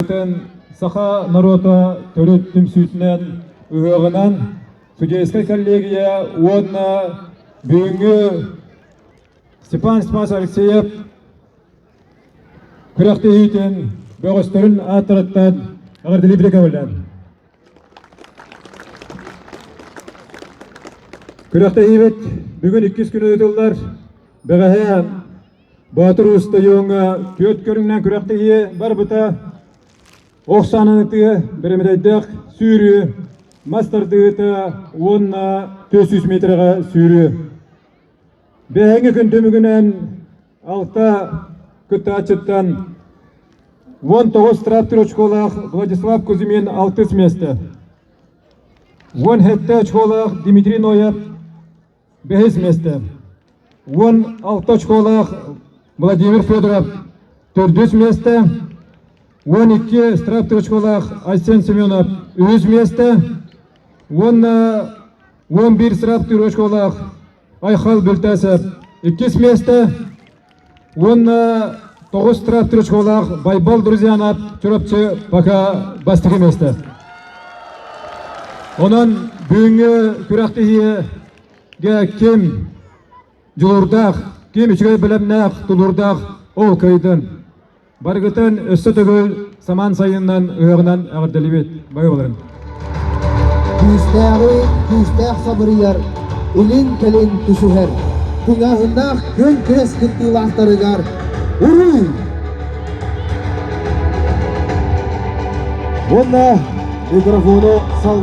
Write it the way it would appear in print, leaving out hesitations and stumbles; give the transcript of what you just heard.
Барыгытын саха норуота төрүт түмсүүтүнэн, ыһыаҕынан судейскай коллегия уонна бүгүҥҥү Степан Степанович Алексеев күрэхтэһиитин бөҕөстөрүн ааттарыттан эҕэрдэлиибит көҥүллээн. Күрэхтэһиибит бүгүн иккис күн ыытыллар. Бэҕэһээ Боотур устойуоҥҥа түөрт көрүҥнээн күрэхтэһии барбыта. Ох саанан ытыы, бэрэмэдэйдээх сүүрүү, мас тардыыта уонна 400 метрэҕэ сүүрүү. Бэһиҥҥи күн түмүгүнэн алта кыттааччыттан 19 трактор очколаах Владислав Кузьмин алтыс миэстэ. 17 очколаах Дмитрий Ноев бэһис миэстэ. 16 очколаах Владимир Федоров төрдүс миэстэ. 12 штраф очколаах Айсен Семенов үһүс миэстэ. Уонна 11 штраф очколаах Айхал Бүлтээсэп иккис миэстэ. Уонна 9 штраф очколаах Байбал Друзьянов Чурапчы пока бастакы миэстэ. Онон бүгүҥҥү күрэхтэһиигэ ким дьулуурдаах, ким үчүгэй бэлэмнээх, тулуурдаах ол кыайдын. Барыгытын өссө төгүл самаан сайынынан, ыһыаҕынан эҕэрдэлиибит. Бары боларын. Күүстээҕи күүстээх сабырыйар, илин-кэлин түсүһэр, тыҥааһыннаах күөн күрэс кыттыылаахтарыгар уруй! Уонна микрофону сал